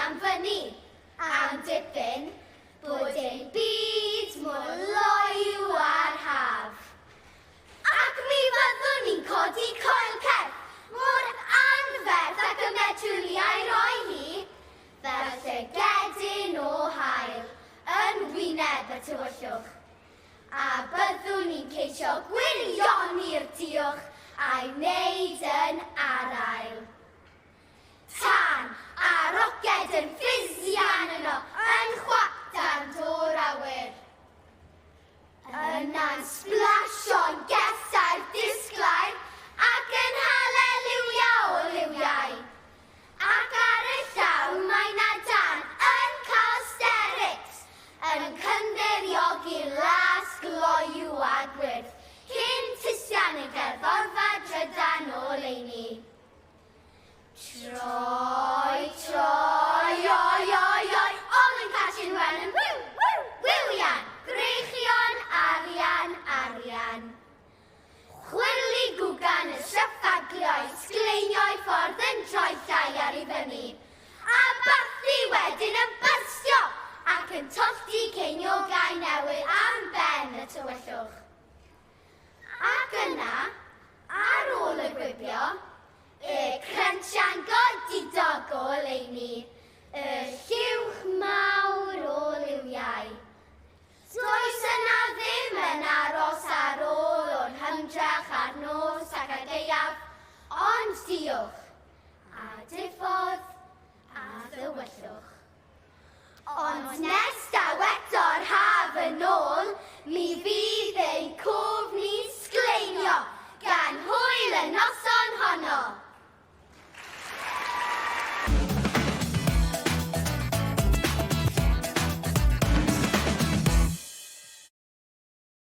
am fyny, am dipyn, bod ein byd mor loyw â'r haf. Ac mi fyddwn ni'n codi coelcerth mor anferth ac y medrwn ni a'i roi hi, fel llygedyn o haul, yn wyneb y tywyllwch. A byddwn ni'n ceisio gwirioni'r duwch a'i wneud yn araul. Tân!